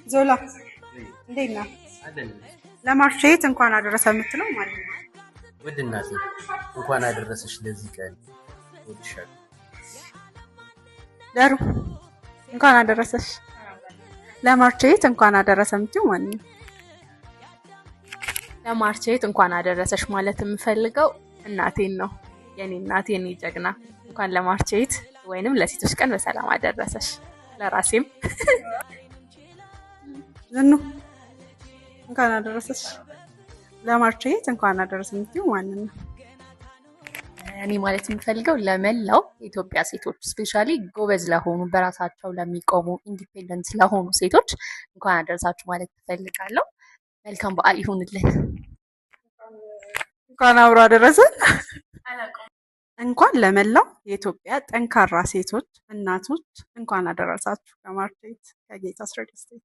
ዞላ፣ እንዴት ነህ? ለማርቼት እንኳን አደረሰ የምትለው ማለት ነው? ውድ እናቴ፣ እንኳን አደረሰሽ ለዚህ ቀን። እወድሻለሁ። ደሩ፣ እንኳን አደረሰሽ። ለማርቼት እንኳን አደረሰ የምትይው ማለት ነው? ለማርቼት እንኳን አደረሰሽ ማለት የምፈልገው እናቴን ነው። የኔ እናቴ፣ የኔ ጀግና፣ እንኳን ለ March 8 ወይንም ለሴቶች ቀን በሰላም አደረሰሽ። ለራሴም። ዝኑ፣ እንኳን አደረሰሽ። ለ March 8 እንኳን አደረሰ የምትይው ማንን ነው? እኔ ማለት የምፈልገው ለመላው የኢትዮጵያ ሴቶች፣ especially ጎበዝ ለሆኑ፣ በራሳቸው ለሚቆሙ፣ independent ለሆኑ ሴቶች እንኳን አደረሳችሁ ማለት እፈልጋለሁ። መልካም በዓል ይሁንልን። እንኳን አብሮ አደረሰን። እንኳን ለመላው የኢትዮጵያ ጠንካራ ሴቶች እናቶች እንኳን አደረሳችሁ። ከ March 8 ከጌታስ ሪል ስቴት።